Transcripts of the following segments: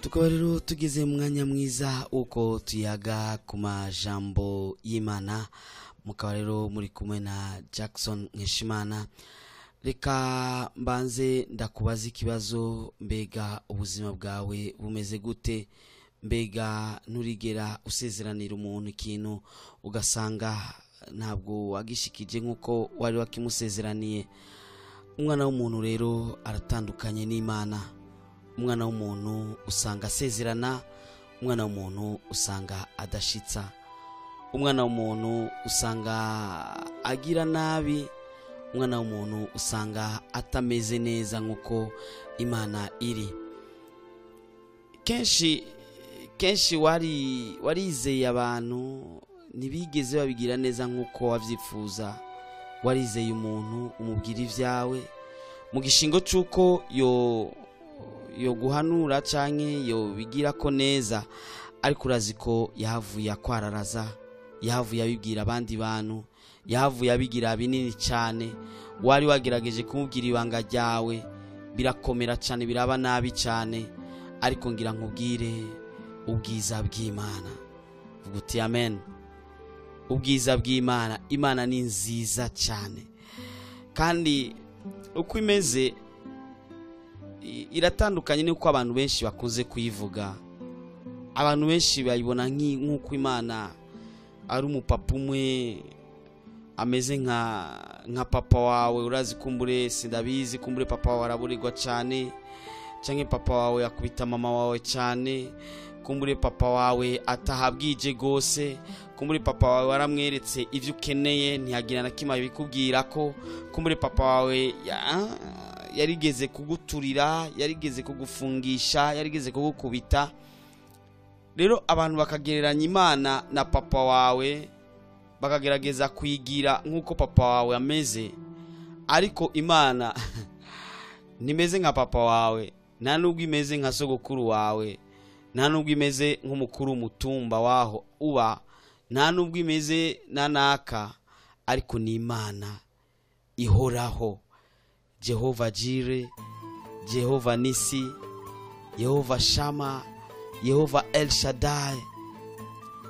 Tukaba rero tugeze mu mwanya mwiza uko tuyaga ku majambo y'Imana. Mukaba rero muri kumwe na Jackson Nkeshimana. Reka mbanze ndakubaza ikibazo: mbega ubuzima bwawe bumeze gute? Mbega nturigera usezeranira umuntu ikintu ugasanga ntabwo wagishikije nk'uko wari wakimusezeraniye? Umwana w'umuntu rero aratandukanye n'Imana. Umwana w'umuntu usanga asezerana, umwana w'umuntu usanga adashitsa, umwana w'umuntu usanga agira nabi, umwana w'umuntu usanga atameze neza nk'uko Imana iri. Kenshi kenshi wari warizeye abantu, ntibigeze babigira neza nk'uko wabyifuza. Warizeye umuntu, umubwira ibyawe mu gishingo cy'uko yo guhanura canke yo bigira ko neza, ariko urazi ko yahavuye akwararaza, yahavuye abibwira abandi bantu, yahavuye abigira binini cyane. Wari wagerageje kumubwira ibanga ryawe, birakomera cyane, biraba nabi cyane. Ariko ngira nkubwire ubwiza bw'Imana. Vuga uti amen. Ubwiza bw'Imana. Imana ni nziza cyane, kandi uko imeze iratandukanye n'uko abantu benshi bakunze kuyivuga. Abantu benshi bayibona nk'uko Imana ari umupapa umwe ameze nka papa wawe. Urazi kumbure, sindabizi, kumbure papa wawe araburirwa cyane, canke papa wawe akubita mama wawe cyane, kumbure papa wawe atahabwije gose, kumbure papa wawe waramweretse ivyo ukeneye ntiyagira na kimwe abikubwira ko, kumbure papa wawe yarigeze kuguturira, yarigeze kugufungisha, yarigeze kugukubita. Rero abantu bakagereranya Imana na papa wawe, bakagerageza kwigira nk'uko papa wawe ameze, ariko Imana ntimeze nka papa wawe, nta nubwo imeze nka sogokuru wawe, nta nubwo imeze nk'umukuru w'umutumba waho uba, nta nubwo imeze na naka, ariko ni Imana ihoraho. Jehova Jire, Jehova Nisi, Yehova Shama, Yehova El Shaddai.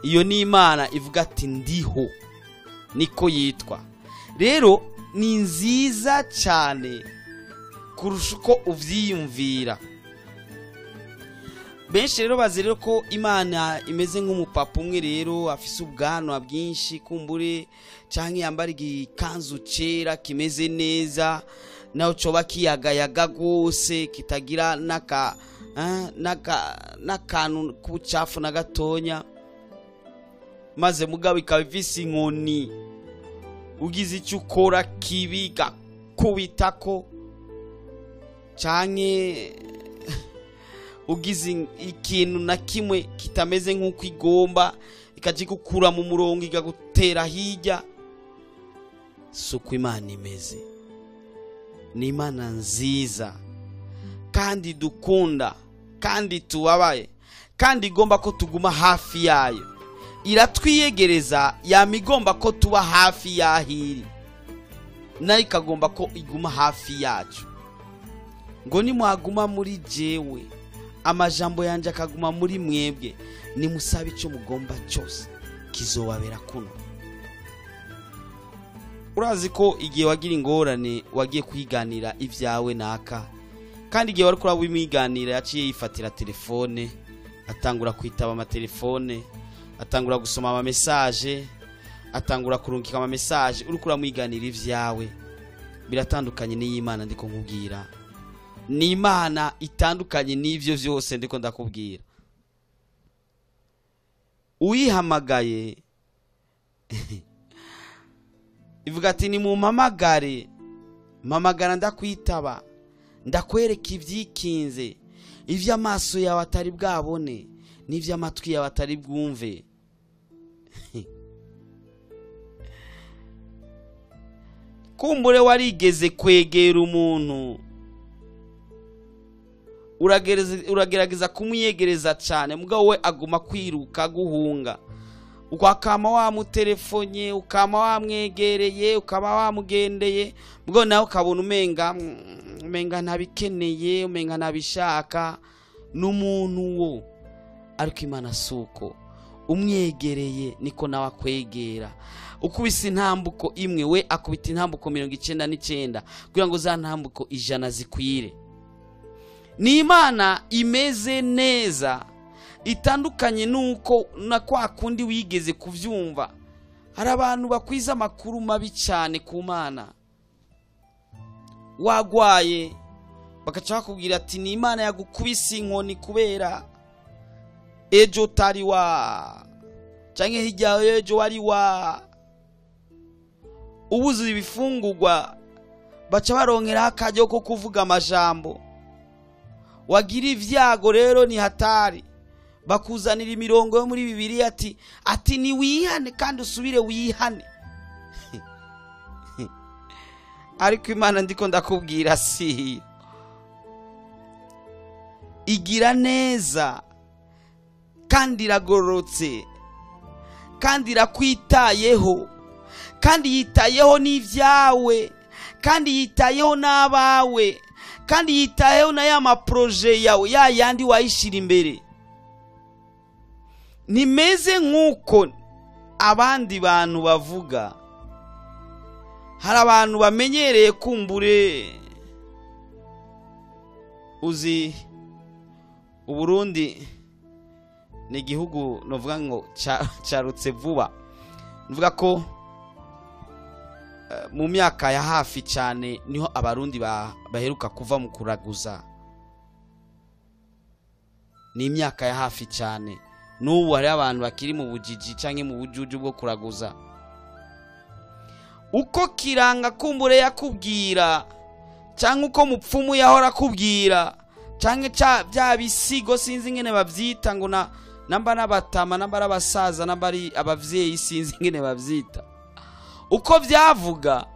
Iyo ni Imana ivuga ati ndiho, niko yitwa. Rero ni nziza cyane kurusha uko uvyiyumvira. Benshi rero bazi rero ko Imana imeze nk'umupapa umwe rero afise ubwanwa bwinshi kumbure, canke yambara igikanzu cera kimeze neza, naho coba kiyagayaga gose kitagira n'akantu k'ubucafu na gatonya, maze mugabo ikaba ifise inkoni, ugize icyo ukora kibi gakubitako, canke ugize ikintu na kimwe kitameze nk'uko igomba ikagikukura mu murongo ikagutera hirya. Si uko Imana imeze. Ni Imana nziza kandi dukunda kandi tubabaye kandi igomba ko tuguma hafi yayo. Iratwiyegereza, yama igomba ko tuba hafi y'ahiri, nayo ikagomba ko iguma hafi yacu. Ngo nimwaguma muri jewe, amajambo yanje akaguma muri mwebwe, nimusabe icyo mugomba cyose kizobabera kuno. Urazi ko igihe wagira ingorane wagiye kwiganira ibyawe naka, kandi igihe wari kurabimwiganira yaciye yifatira telefone, atangura kwitaba amatelefone, atangura gusoma ama message, atangura kurungika ama message, uri kuramwiganira ibyawe. Biratandukanye n'Imana ndiko nkubwira. Ni Imana itandukanye n'ivyo vyose ndiko ndakubwira. Uyihamagaye ivuga ati nimumpamagare, mpamagara ndakwitaba, ndakwereka ibyikinze, ivy'amaso yawe atari bwabone n'ivy'amatwi yawe atari bwumve. Kumbure warigeze kwegera umuntu, uragerageza kumwiyegereza cyane, mugabo we aguma kwiruka guhunga. Ukakama wamutelefone, ukama wamwegereye, ukaba wamugendeye, mugabo nawe ukabona umenga ntabikeneye, umenga ntabishaka. N'umuntu wo, ariko Imana suko umwegereye niko nawe akwegera. Ukubise intambuko imwe, we akubita intambuko 99 kugira ngo za ntambuko 100 zikwire. Ni Imana imeze neza, itandukanye nuko na kwa kundi wigeze kuvyumva. Hari abantu bakwiza amakuru mabi cyane ku Mana. Wagwaye bakaca bakubwira ati ni Imana yagukubise inkoni kubera ejo utari wa, canke hirya ejo wari wa. Ubuze ibifungurwa baca baronkeraho akaryo ko kuvuga amajambo. Wagira ivyago rero ni hatari, bakuzanira imirongo yo muri Bibiliya ati ni wihane kandi usubire wihane. Ariko Imana ndiko ndakubwira si igira neza kandi iragororotse kandi irakwitayeho kandi yitayeho n'ivyawe kandi yitayeho n'abawe kandi yitayeho na ya maproje yawe ya yandi wayishira imbere. Nimeze nk'uko abandi bantu bavuga. Hari abantu bamenyereye kumbure. Uzi Uburundi ni igihugu novuga ngo carutse vuba. Nvuga ko mu myaka ya hafi cyane niho Abarundi baheruka kuva mu kuraguza. Ni imyaka ya hafi cyane. N'ubu hari abantu bakiri mu bujiji canke mu bujuju bwo kuraguza. Uko kiranga kumbure yakubwira canke uko mupfumu yahora kubwira canke bya bisigo sinzi ngene bavyita ngo na namba n'abatama namba n'abasaza namba ari abavyeyi sinzi ngene bavyita. Uko vyavuga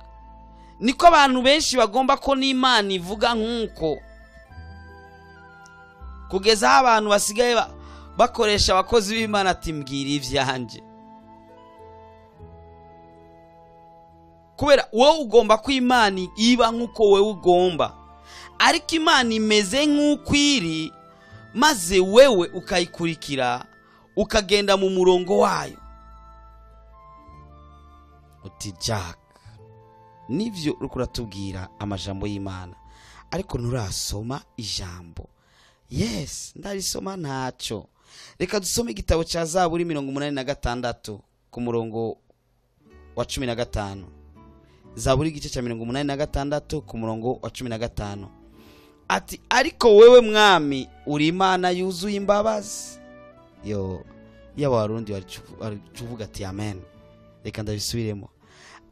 niko abantu benshi bagomba ko n'Imana ivuga nkuko, kugeza aho abantu basigaye bakoresha abakozi b'Imana ati mbwira ivyanje. Kubera wowe ugomba ko Imana iba nkuko wewe ugomba, ariko Imana imeze nk'uko iri, maze wewe ukayikurikira ukagenda mu murongo wayo. Uti Jack, nivyo uriko uratubwira amajambo y'Imana, ariko nturasoma ijambo. Yes, ndarisoma ntaco. Reka dusome igitabo ca Zaburi 86 ku murongo wa 15. Zaburi igice ca 86 ku murongo wa 15. Ati ariko wewe mwami uri Imana yuzuye imbabazi. Yo, y'abarundi bari ati amen. Reka ndabisubiremo.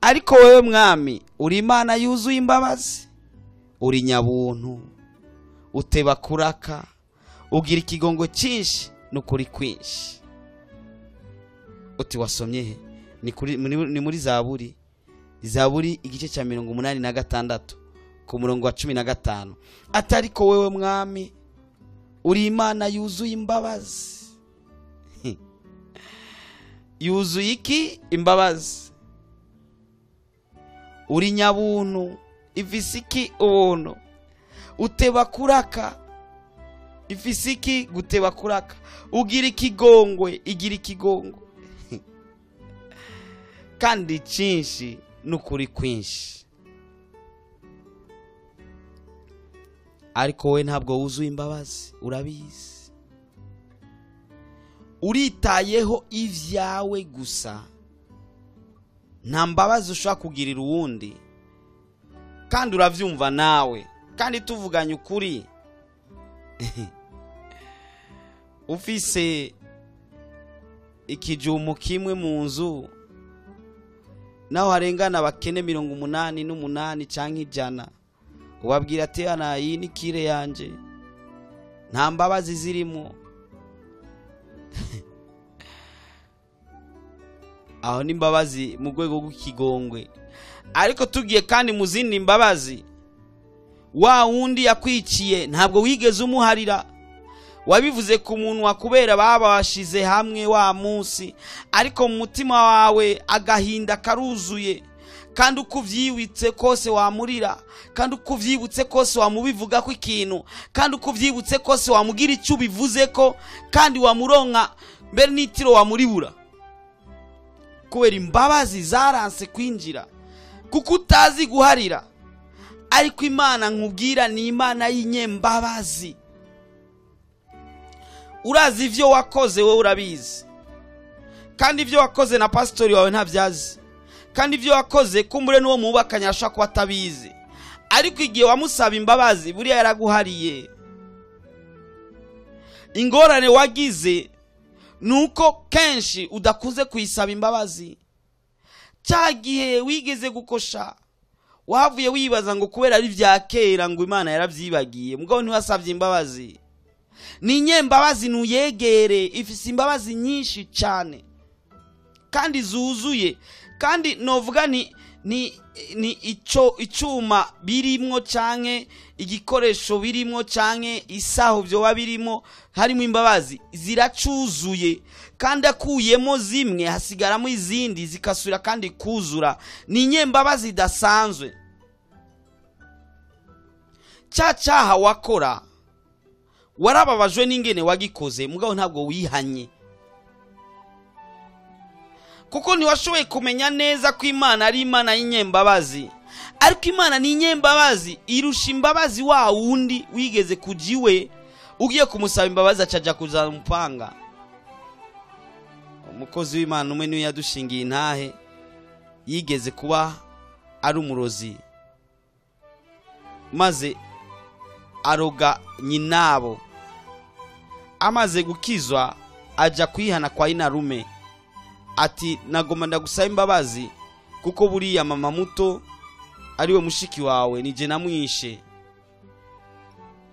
Ariko wewe mwami uri Imana yuzuye imbabazi, uri nyabuntu, uteba kuraka, ugira ikigongo cyinshi n'ukuri kwinshi. Uti wasomye he? Ni muri Zaburi. Zaburi igice ca 86 ku murongo wa 15. Ati ariko wewe mwami uri Imana yuzuye imbabazi. Yuzuye iki? Imbabazi. Uri nyabuntu, ifise iki? Ubuntu. Uteba kuraka, ifise iki? Guteba kuraka. Ugira ikigongwe, igira ikigongwe. Kandi cyinshi n'ukuri kwinshi. Ariko we ntabwo wuzuye imbabazi, urabizi. Uritayeho ivyawe gusa, nta mbabazi ushobora kugirira uwundi, kandi uravyumva nawe. Kandi tuvuganye ukuri, ufise ikijumu kimwe mu nzu, naho harengana abakene 88 canke 100, ubabwira ati ana iyi ni kire yanje, nta mbabazi zirimo. Aho ni imbabazi mu rwego rw'ikigongwe. Ariko tugiye kandi mu zindi mbabazi, wa wundi yakwiciye ntabwo wigeze umuharira, wabivuze ku munwa kubera babashize hamwe wa munsi, ariko mu mutima wawe agahinda karuzuye, Kandi uko uvyibutse kose wamurira, kandi uko uvyibutse kose wamubivuga ko ikintu, kandi uko uvyibutse kose wamugira icyo ubivuze ko, kandi wamuronka mbere n'itiro wamuribura, kubera imbabazi zaranse kwinjira, kuko utazi guharira. Ariko Imana nkubwira ni Imana y'inyembabazi. Urazi ivyo wakoze wowe, urabizi, kandi ivyo wakoze na pasitori wawe ntabyazi, kandi ivyo wakoze kumbure n'uwo mubakanye arashobora kuba atabizi, ariko igihe wamusaba imbabazi buriya yaraguhariye. Ingorane wagize nuko kenshi udakunze kuyisaba imbabazi. Cya gihe wigeze gukosha wavuye wibaza ngo kubera ari vya kera ngo Imana yaravyibagiye, mugabo ntiwasavye imbabazi. Ni nyembabazi, nuyegere, ifise imbabazi nyinshi cyane kandi zuzuye. Kandi novuga ni ni ni ico icuma birimwo canke igikoresho birimwo canke isaho byoba birimo, harimo imbabazi ziracuzuye, kandi akuyemo zimwe hasigaramo izindi zikasubira kandi kuzura. Ni nyembabazi idasanzwe. Cya cyaha wakora warababajwe n'ingene wagikoze, mugabo ntabwo wihanye, kuko ntiwashoboye kumenya neza ko Imana ari Imana y'inyembabazi. Ariko Imana ni inyembabazi, irusha imbabazi wa wundi wigeze kuja iwe, ugiye kumusaba imbabazi acaja kuzana umupanga. Umukozi w'Imana umwe niwe yadushingiye intahe, yigeze kuba ari umurozi, maze aroga nyinabo. Amaze gukizwa aja kwihana kwa inarume, ati nagomba ndagusaba imbabazi kuko buriya mama muto ariwe mushiki wawe nije namwishe.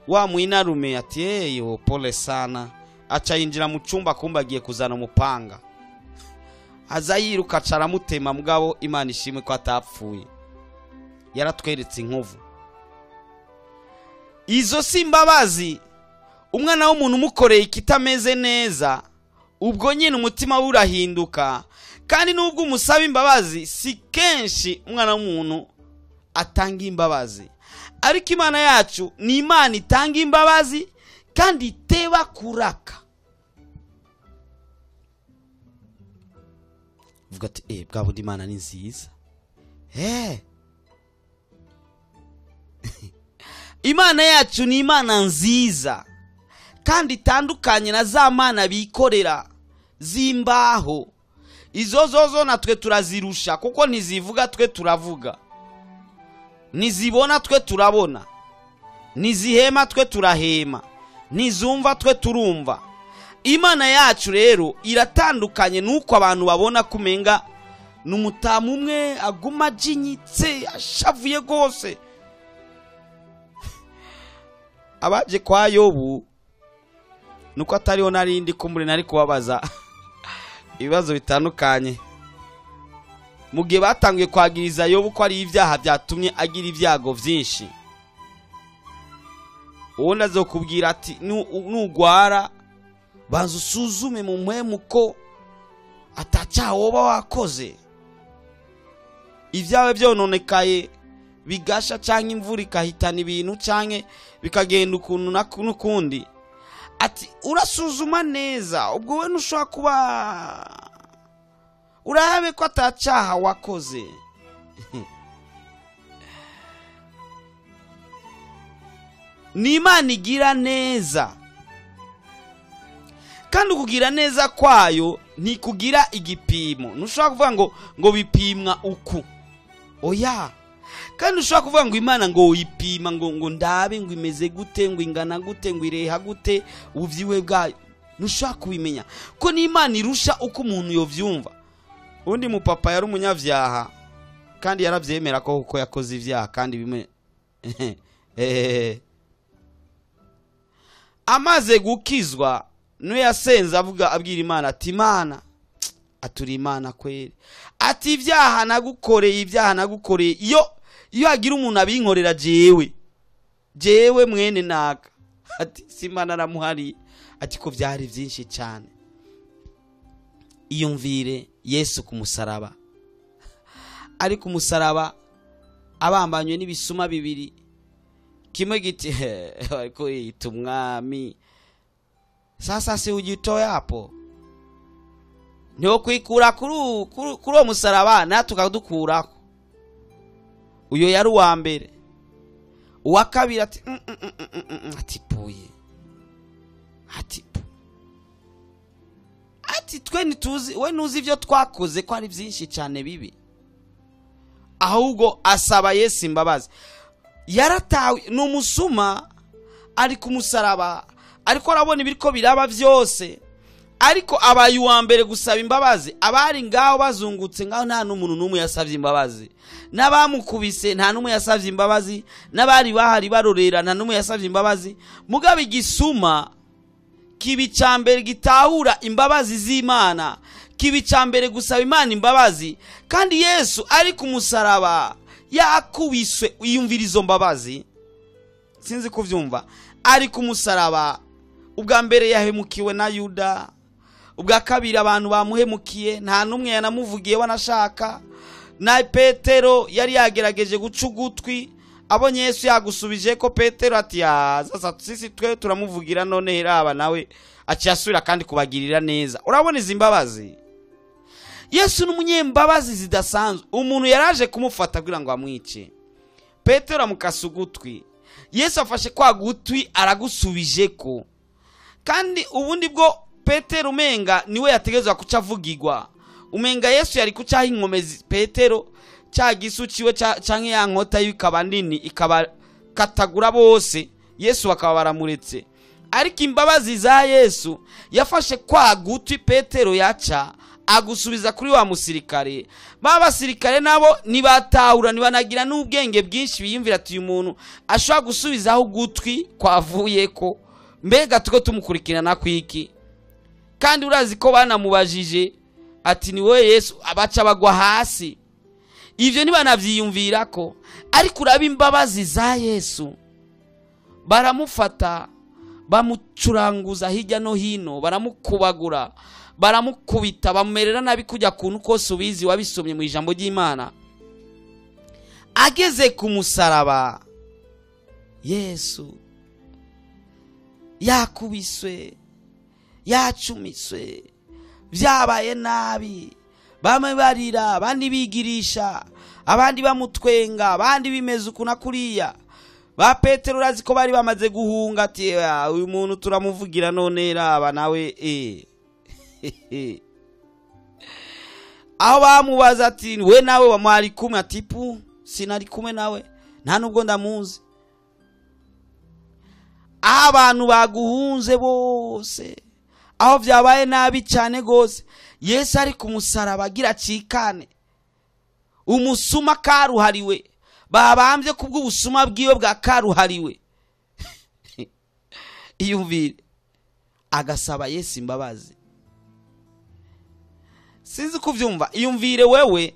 Wa mwinarume ati eyo pole sana, aca yinjira mu cumba kumba agiye kuzana umupanga, aza yiruka aca aramutema. Mugabo Imana ishimwe ko atapfuye, yaratweretse inkovu. Izo si imbabazi. Umwana w'umuntu umukoreye ikitameze neza, ubwo nyine umutima we urahinduka. Kandi nubwo umusaba imbabazi, si kenshi umwana w'umuntu atanga imbabazi. Ariko Imana yacu ni Imana itanga imbabazi kandi iteba kuraka. Vuga ati bwa bundi Imana ni nziza. Imana yacu ni Imana nziza kandi itandukanye na za mana bikorera z'imbaho. Izo zozo natwe turazirusha, kuko ntizivuga twe turavuga, ntizibona twe turabona, ntizihema twe turahema, ntizumva twe turumva. Imana yacu rero iratandukanye nuko abantu babona kumenga n'umutamu umwe aguma ajinyitse ashavuye rwose. Abaje kwa Yobu nuko atariho narindi kumbure nari kubabaza ibibazo bitandukanye. Mu gihe batangiye kwagiriza Yobu ko ari ibyaha byatumye agira ibyago byinshi, uwo azokubwira ati nugwara banza usuzume mu mpwemu ko atacyaha woba wakoze, ibyawe byononekaye bigasha canke imvura ikahitana ibintu canke bikagenda ukuntu n'ukundi. Ati urasuzuma neza, ubwo we ntushobora kuba urabe ko atacyaha wakoze. Ni Imana igira neza, kandi kugira neza kwayo ntikugira igipimo. Ntushobora kuvuga ngo bipimwa uku, oya. Kandi ushobora kuvuga ngo Imana ngo uyipima ngo ndabe ngo imeze gute, ngo ingana gute, ngo ireha gute ubyiwe bwayo, ntushobora kubimenya ko ni Imana irusha uko umuntu yovyumva. Undi mupapa yari umunyabyaha kandi yarabyemera ko kuko yakoze ibyaha, kandi bimwe amaze gukizwa niwe yasenze avuga abwira Imana ati Imana aturi Imana kweri, ati ibyaha nagukoreye, ibyaha nagukoreye, iyo hagira umuntu abinkorera jewe mwene naka, ati simana aramuhariye, ati ko byari byinshi cyane. Iyumvire Yesu ku musaraba Ari ku musaraba abambanywe n'ibisuma bibiri, kimwe giti ariko yita umwami, sasa si ujitoe hapo, ntiwo kwikura kuri uwo musaraba natwe ukadukurako. Uyo yari uwa mbere. Uwa kabiri ati ati puye, ati ati twe ntituzi, we ntuzi ibyo twakoze ko ari byinshi cyane bibi. Ahubwo asaba Yesu imbabazi. Yaratawe ni umusuma, ari ku musaraba, ariko arabona ibiriko biraba byose, ariko abaye uwa mbere gusaba imbabazi. Abari ngaho bazungutse ngaho nta n'umuntu n'umwe yasabye imbabazi, n'abamukubise nta n'umwe yasabye imbabazi, n'abari bahari barorera nta n'umwe yasabye imbabazi. Mugabo igisuma kiba icya mbere gitahura imbabazi z'Imana, kiba icya mbere gusaba Imana imbabazi. Kandi Yesu ari ku musaraba yakubiswe, yumvira izo mbabazi, sinzi kuvyumva. Ari ku musaraba, ubwa mbere yahemukiwe na Yuda, ubwa kabiri abantu bamuhemukiye, nta n'umwe yanamuvugiye wanashaka. Na Petero yari yagerageje guca ugutwi, abonye Yesu yagusubije ko Petero ati sasa sisi twe turamuvugira, none heraba nawe aciye asubira kandi kubagirira neza. Urabona izi mbabazi? Yesu ni umunyembabazi zidasanzwe. Umuntu yaraje kumufata kugira ngo amwice, Petero amukasa ugutwi, Yesu afashe kwa gutwi aragusubije ko. Kandi ubundi bwo Petero umenga niwe yategezwa kuca avugirwa, umenga Yesu yari kucaho inkomezi Petero, cya gisu ciwe canke ya nkota ikaba nini ikabakatagura bose, Yesu bakaba baramuretse. Ariko imbabazi za Yesu yafashe kwa gutwi Petero yaca agusubiza kuri wa musirikare. Ba basirikare nabo nibatahura, nibanagira n'ubwenge bwinshi, biyumvira ati uyu muntu ashobora gusubizaho ugutwi kwavuyeko, mbega tuko tumukurikirana kwiki? Kandi urazi ko banamubajije ati ni wowe Yesu, abaca bagwa hasi. Ivyo ntibanavyiyumvirako. Ariko uraba imbabazi za Yesu, baramufata bamucuranguza hirya no hino, baramukubagura, baramukubita, bamumerera nabi kujya kuntu kose ubizi wabisomye mu ijambo ry'Imana. Ageze ku musaraba Yesu yakubiswe, yacumiswe, byabaye nabi, bamwe barira, abandi bigirisha, abandi bamutwenga, abandi bimeze uku na kuriya. Ba Petero urazi ko bari bamaze guhunga, ati uyu muntu turamuvugira none raba nawe Aho bamubaza ati we nawe wamwari kumwe, ati pu sinari kumwe nawe, nta nubwo ndamuzi. Aho abantu baguhunze bose, aho byabaye nabi cyane gose, Yesu ari ku musaraba agira acikane. Umusuma karuhariwe, babambye kubw'ubusuma bwiwe bwa karuhariwe. Iyumvire, agasaba Yesu imbabazi. Sinzi kuvyumva. Iyumvire wewe,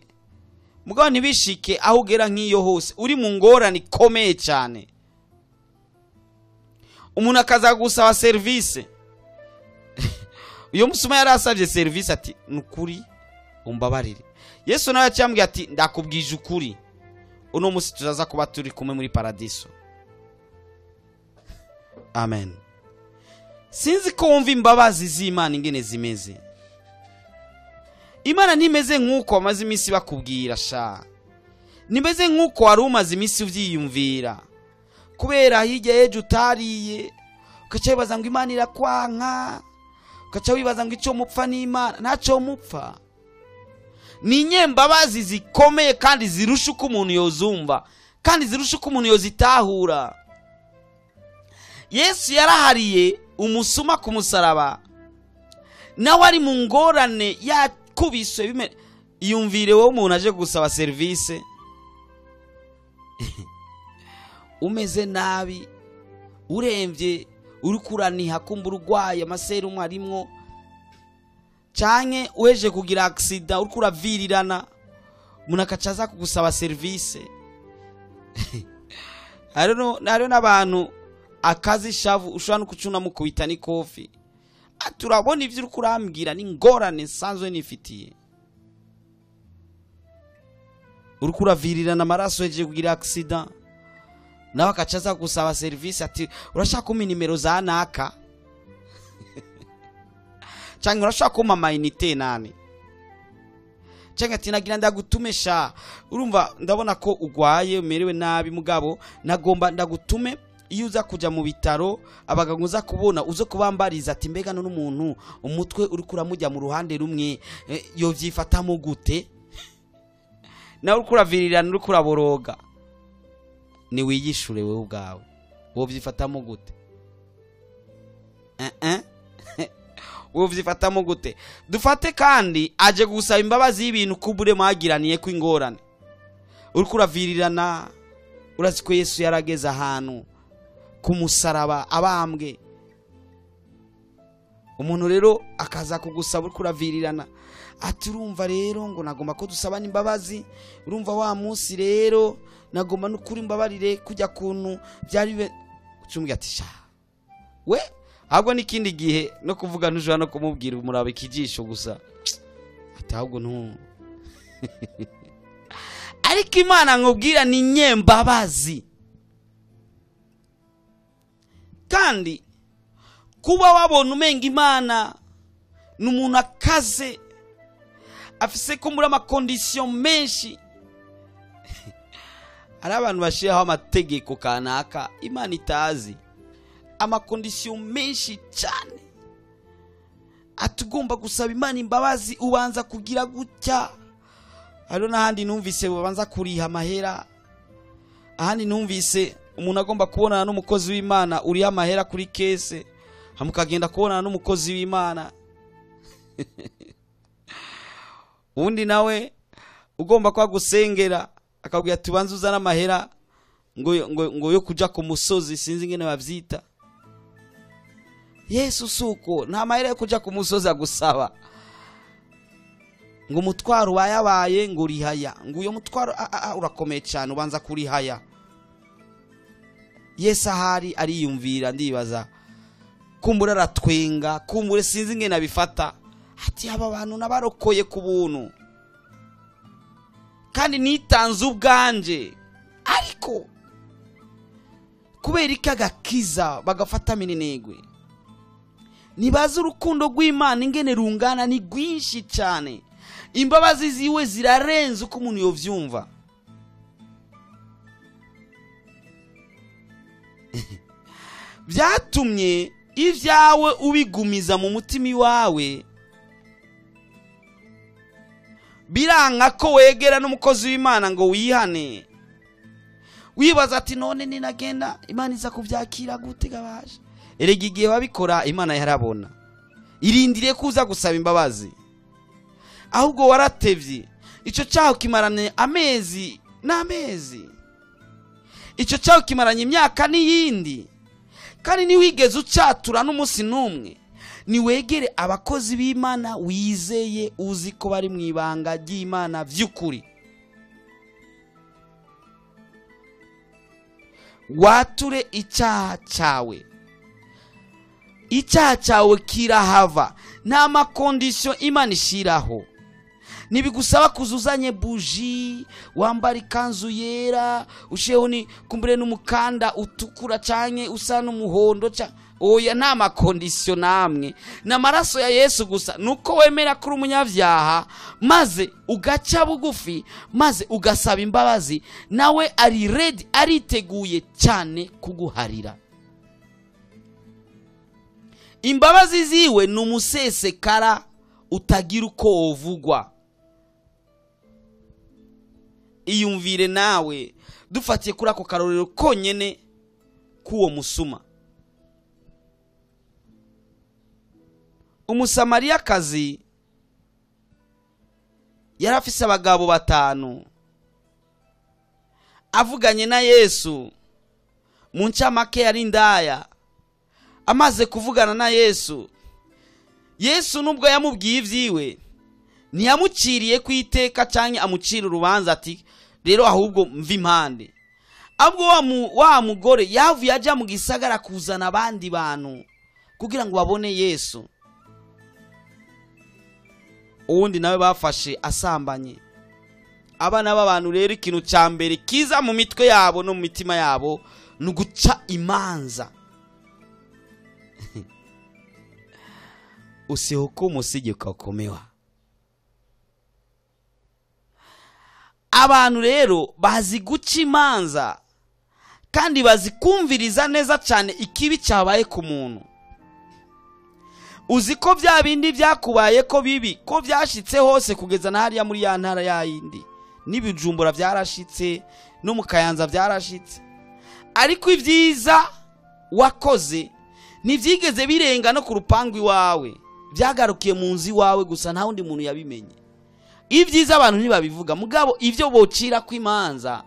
mugabo ntibishike aho ugera nk'iyo hose uri mu ngorane ikomeye cyane, umuntu akaza gusaba service. Uyo musuma yarasabye service ati nukuri umbabarire. Yesu nawe yacyambwiye ati ndakubwije ukuri, uno musi tuzaza kuba turi kumwe muri paradiso. Amen. Sinzi ko wumva imbabazi z'Imana ingene zimeze. Imana ntimeze nk'uko wamaze iminsi bakubwira sha, nimeze nk'uko wari umaze iminsi uvyiyumvira, kubera hirya y'ejo utariye ugaca wibaza ngo Imana irakwanka, ugaca wibaza ngo icyo mupfa n'Imana. Ntacyo mupfa. Ni inyembabazi zikomeye kandi zirusha uko umuntu yozumva, kandi zirusha uko umuntu yozitahura. Yesu yarahariye umusuma ku musaraba, nawe ari mu ngorane yakubiswe. Iyumvire wowe umuntu aje gusaba service umeze nabi, uremvye, uri kuraniha, kumbura urwaye amaserumu arimwo, canke uheje kugira accident uri kuravirirana, umuntu akaca aza kugusaba service. Hariho n'abantu akazi shavu ushobora no kucuna mukubita n'ikofi. Turabona ivyo uri kurambwira ni ngorane nsanzwe nifitiye. Uriko uravirirana amaraso, yagiye kugira accident, nawe akaca aza gusaba serivisi ati urashaka kumpa nimero za naka, cyangwa urashaka kumpa amayinite nani, cyangwa ati nagira ndagutume sha, urumva ndabona ko ugwaye umerewe nabi, mugabo nagomba ndagutume iyo uza kujya mu bitaro abaganga uza kubona uze kubambariza ati mbega none umuntu umutwe uri kuramujya mu ruhande rumwe yovyifatamo gute? Nawe uriko uravirirana, uriko uraboroga, ni wiyishure wewe ubwawe, wovyifatamo gute? Wovyifatamo gute? Dufate kandi aje gusaba imbabazi y'ibintu kubure mwagiraniye ko ingorane, uriko uravirirana, urazi ko Yesu yarageze ahantu ku musaraba abambwe, umuntu rero akaza kugusaba uriko uravirirana ati urumva rero ngo nagomba ko dusabana imbabazi, urumva wa munsi rero nagomba n'ukuri imbabarire kujya kuntu byari ucumbwira ati sha we, ahubwo n'ikindi gihe no kuvuga ntushobora no kumubwira, umuraba ikijisho gusa ati ahubwo ntu ariko Imana nkubwira ni nyembabazi. Kandi kuba wabona umenga Imana ni umuntu akaze afise ko muri amakondisiyo menshi, hari abantu bashiraho amategeko kanaka Imana itazi, amakondisiyo menshi cyane, atugomba gusaba Imana imbabazi ubanza kugira gutya. Hariho n'ahandi numvise babanza kuriha amahera, ahandi numvise umuntu agomba kubonana n'umukozi w'Imana uriha amahera kuri kese, hamukagenda kubonana n'umukozi w'Imana. Undi nawe ugomba kwa gusengera akabwira ati ubanze uzane amahera ngo yo kuja ku musozi, sinzi ingene bavyita. Yesu suko nta mahera yo kuja ku musozi agusaba, ngo umutwaro wayabaye ngo urihaya, ngo uyo mutwaro urakomeye cyane ubanza kurihaya. Yesu ahari ariyumvira, ndibaza kumbura aratwenga, kumbure sinzi ingene abifata, ati aba bantu nabarokoye ku buntu kandi nitanze ubwanje, ariko kubera iki agakiza bagafata minenegwe? Nibaze urukundo rw'Imana ingene rungana, ni rwinshi cyane, imbabazi ziwe zirarenze uko umuntu yovyumva. Byatumye ibyawe ubigumiza mu mutima iwawe, biranga ko wegera n'umukozi w'Imana ngo wihane, wibaza ati none ninagenda Imana iza kuvyakira gute gabaje? Erega igihe wabikora Imana yarabona, irindiriye kuza gusaba imbabazi, ahubwo waratevye. Ico cyaho kimaranye amezi n'amezi, ico cyaho kimaranye imyaka n'iyindi, kandi niwigeze ucatura n'umunsi n'umwe. Niwegere abakozi b'Imana wizeye, uzi ko bari mu ibanga ry'Imana vy'ukuri, wature icyaha cyawe. Icyaha cyawe kirahava, nta makondisiyo Imana ishiraho. Nibigusaba kuzuzanye buji, wambara ikanzu yera, usheho ni kumbure n'umukanda utukura canke usa n'umuhondo ca oya, nta makondisiyo namwe, na maraso ya Yesu gusa. Nuko wemera kuri umunyabyaha maze ugaca bugufi, maze ugasaba imbabazi, nawe ari ready, ariteguye cyane kuguharira. Imbabazi ziwe ni umusesekara utagira uko wovugwa. Iyumvire nawe dufatiye kuri ako karorero konyene k'uwo musuma. Umusamariyakazi yari afise abagabo 5, avuganye na Yesu mu ncamake yari indaya. Amaze kuvugana na Yesu, Yesu nubwo yamubwiye ivyiwe ntiyamuciriye ku iteka canke amucira urubanza ati rero ahubwo mva impande. Ahubwo wa mugore yavuye aja mu gisagara kuzana abandi bantu kugira ngo babone Yesu. Uwundi nawe bafashe asambanye, Abana b'abantu rero ikintu cya mbere kiza mu mitwe yabo no mu mitima yabo ni uguca imanza. Usihukumu usije ukahukumiwa. Abantu rero bazi guca imanza kandi bazi kumviriza neza cyane ikibi cyabaye ku muntu. Uzi ko bya bindi byakubaye ko bibi, ko byashitse hose kugeza na hariya muri ya ntara yayindi, n'ibijumbura byarashitse, no mu Kayanza byarashitse, ariko ibyiza wakoze ntibyigeze birenga no ku rupangu iwawe, byagarukiye mu nzu iwawe gusa, nta wundi muntu yabimenye. Ibyiza abantu ntibabivuga, mugabo ibyo bocira kw'imanza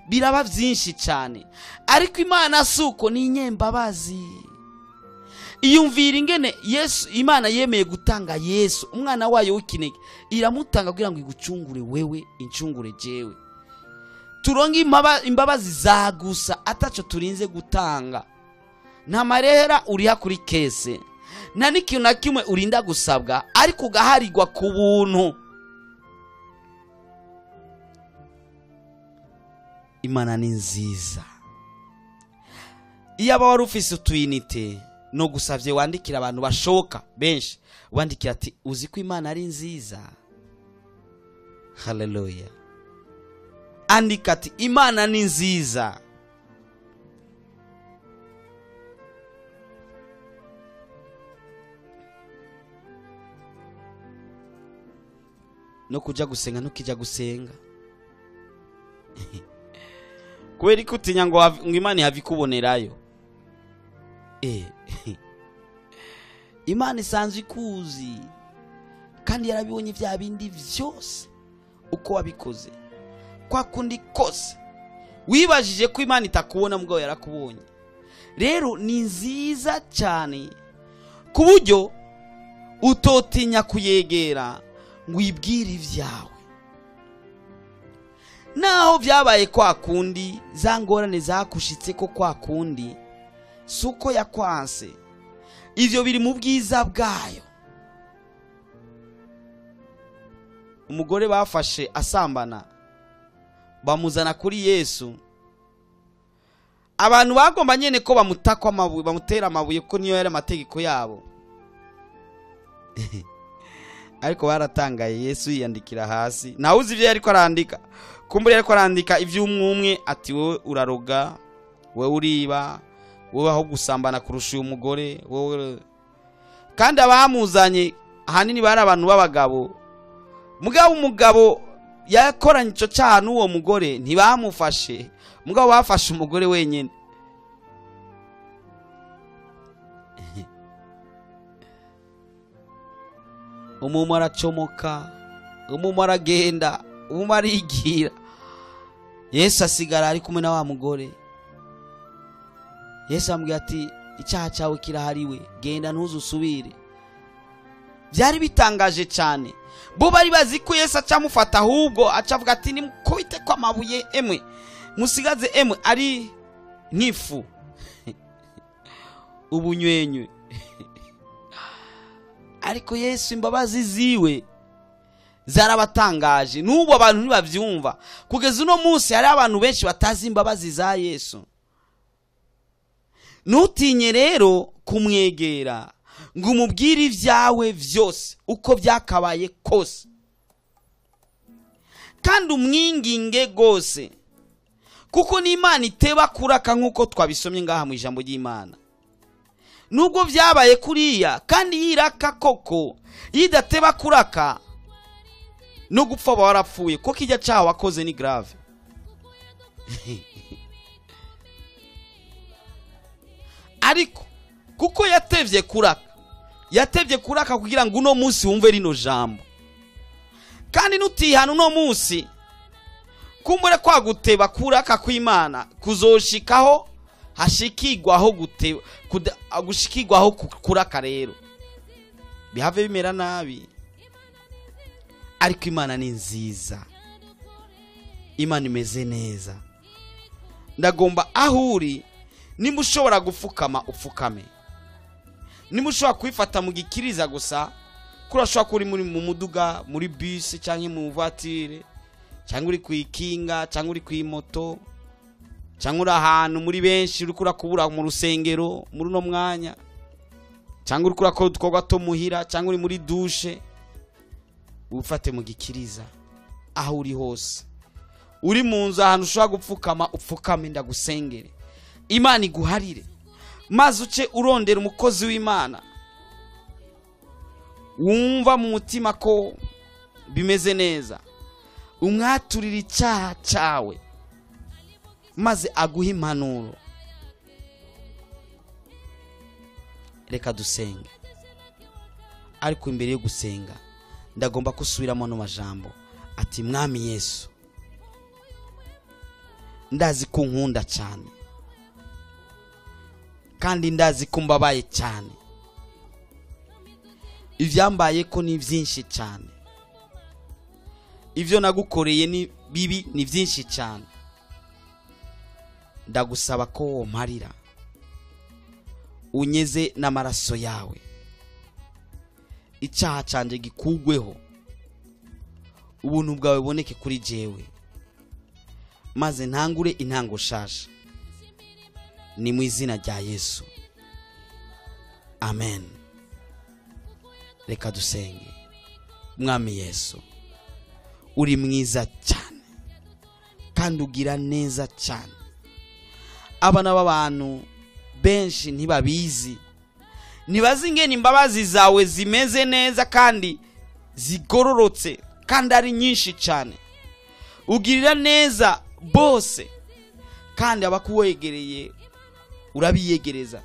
biraba byinshi cyane. Ariko Imana suko ni inyembabazi. Iyumvira ingene Yesu, Imana yemeye gutanga Yesu umwana wayo w'ikinege, iramutanga kugira ngo igucungure wewe, incungure jewe, turonke imbabazi za gusa ataco turinze gutanga. Nta marehera uriha kuri kese, nta n'ikintu na kimwe urinda gusabwa, ariko ugaharirwa ku buntu. Imana ni nziza. Iyo aba wari ufise utuyinite no gusavye wandikira abantu bashoka benshi, wandikira ati uzi ko Imana ari nziza. Haleluya. Andika ati Imana ni nziza. No kuja gusenga ntukijya gusenga kubera ko utinya ngo Imana ihavikubonerayo. Imana isanzwe ikuzi kandi yarabibonye bya bindi byose uko wabikoze, kwa kundi kose wibajije ko Imana itakubona, mugabo yarakubonye. Rero ni nziza cyane ku buryo utotinya kuyegera ngo uyibwire ibyawe. Naho byabaye kwa kundi, za ngorane zakushitse ko kwa kundi, suko yakwanse, ivyo biri mu bwiza bwayo. Umugore bafashe asambana bamuzana kuri Yesu. Abantu bagomba nyene ko bamutakwa amabuye, bamutera amabuye, ko niyo yari amategeko yabo. Ariko baratangaye, Yesu yiyandikira hasi. Ntawe uzi ivyo yariko arandika. Kumbura yariko arandika ivy'umwumwe ati wowe uraroga, wowe uriba, wowe aho gusambana kurusha uyu mugore, wowe. Kandi abamuzanye ahanini bari abantu b'abagabo. Mugabo umugabo yakoranye ico cyaha n'uwo mugore ntibamufashe, mugabo bafashe umugore wenyine. Umumwe aracomoka, umumwe aragenda, umumwe arigira. Yesu asigara ari kumwe na wa mugore. Yesu amubwira ati icyaha cyawe kirahariwe, genda ntuzusubire. Byari bitangaje cyane. Bo bari bazi ko Yesu acamufata, ahubwo acavuga ati nimukubite kwa mabuye emwe, musigaze emwe ari nk'ifu ubunywenywe. Ariko Yesu imbabazi ziwe zarabatangaje. N'ubu abantu ntibavyumva. Kugeza uno munsi hari abantu benshi batazi imbabazi za Yesu. Ntutinye rero kumwegera ngo umubwire ibyawe vyose uko byakabaye kose, kandi umwinginge gose, kuko n'Imana iteba kuraka nk'uko twabisomye ngaha mu ijambo ry'Imana. Nubwo byabaye kuriya kandi yiraka koko, yidateba kuraka no gupfa warapfuye, kuko kijya cyaha wakoze ni grave. Ariko kuko yatevye kuraka, yatevye kuraka kugira ngo uno munsi wumve rino jambo. Kandi nutihana uno munsi, kumbure kwa guteba kuraka kw'Imana kuzoshikaho hashikigwaho guteba, gushikigwaho kuraka, rero bihave bimera nabi. Ariko Imana ni nziza, Imana imeze neza. Ndagomba aho uri, nimba ushobora gufukama upfukame, nimba ushobora kwifata mu gikiriza gusa, kuri ashobora kuri muri mu muduga, muri bus cyangwa mu voiture, cyangwa uri ku ikinga, cyangwa uri ku imoto, cyangwa uri ahantu muri benshi uri kurakubura mu rusengero muri uno mwanya, cyangwa uri kurakora udukorwa two muhira, cyangwa uri muri dushe, ufate mu gikiriza aho uri hose, uri mu nzu ahantu ushobora gupfukama, upfukame ndagusengere, Imana iguharire, maze uce urondera umukozi w'Imana wumva mu mutima ko bimeze neza, umwaturire icyaha cyawe maze aguhe impanuro. Reka dusenge. Ariko imbere yo gusenga ndagomba gusubiramo no majambo ati: Mwami Yesu, ndazi ko nkunda cyane kandi ndazi ko mbabaye cyane, ibyambaye ko ni byinshi cyane, ibyo nagukoreye ni bibi ni byinshi cyane, ndagusaba ko womparira, unyeze n'amaraso yawe, icyaha cyanjye gikugweho, ubuntu bwawe buboneke kuri jewe, maze ntangure intango shasha. Ni mu izina rya Yesu, amen. Reka dusenge. Mwami Yesu, uri mwiza cyane kandi ugira neza cyane. Abana b'abantu benshi ntibabizi, ntibazi ingene imbabazi zawe zimeze neza kandi zigororotse kandi ari nyinshi cyane. Ugirira neza bose kandi abakuwegereye urabiyegereza.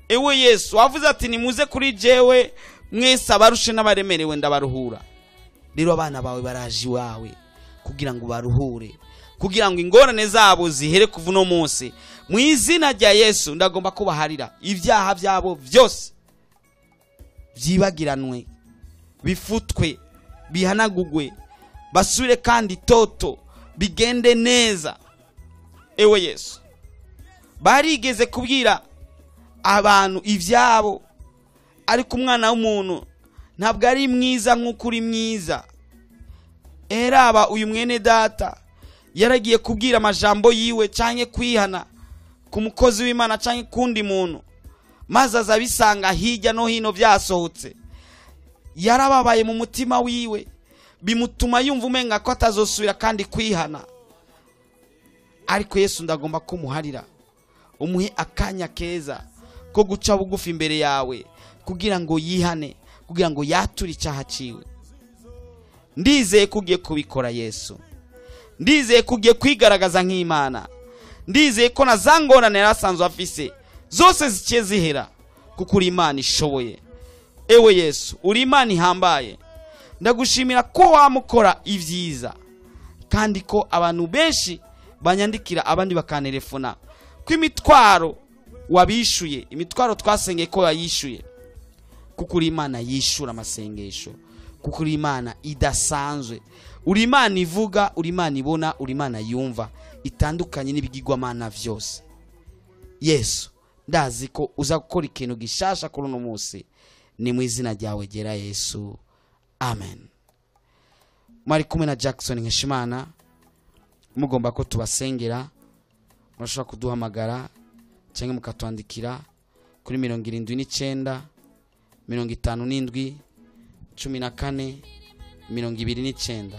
Ewe Yesu, wavuze ati nimuze kuri jewe mwese abarushe n'abaremerewe ndabaruhura. Rero abana bawe baraje iwawe kugira ngo baruhure, kugira ngo ingorane zabo zihere kuva uno munsi. Mu izina rya Yesu ndagomba kubaharira ibyaha byabo byose, byibagiranwe, bifutwe, bihanagugwe, basubire kandi toto, bigende neza. Ewe Yesu, barigeze kubwira abantu ibyabo, ariko umwana w'umuntu ntabwo ari mwiza nk'uko uri mwiza. Eraba uyu mwene data yaragiye kubwira amajambo yiwe canke kwihana ku mukozi w'Imana canke kundi muntu, maze azabisanga hirya no hino byasohotse. Yarababaye mu mutima wiwe, bimutuma yumva umenga ko atazosubira kandi kwihana. Ariko Yesu ndagomba kumuharira, umuhe akanya keza ko guca bugufi imbere yawe kugira ngo yihane, kugira ngo yature icyaha ciwe. Ndizeye ko ugiye kubikora Yesu, ndizeye ko ugiye kwigaragaza nk'Imana, ndizeye ko na za ngorane yari asanzwe afise zose zikiye zihera, kuko uri Imana ishoboye. Ewe Yesu, uri Imana ihambaye. Ndagushimira ko wamukora ibyiza, kandi ko abantu benshi banyandikira abandi bakantelefona ko imitwaro wabishuye, imitwaro twasengeye ko yayishuye, kuko uri Imana yishura amasengesho, kuko uri Imana idasanzwe, uri Imana ivuga, uri Imana ibona, uri Imana yumva, itandukanye n'ibigirwamana byose. Yesu, ndazi ko uza gukora ikintu gishasha kuri uno munsi. Ni mu izina ryawe gera Yesu, amen. Mwari kumwe na Jackson Nkeshimana. Mugomba ko tubasengera, murashobora kuduhamagara cyangwa mukatwandikira kuri 79 57 14 29,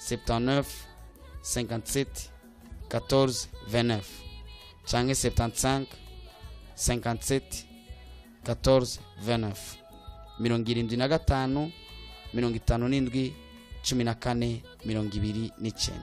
79 57 14 29 cyangwa 75 57 14 29, 75 57 14 29.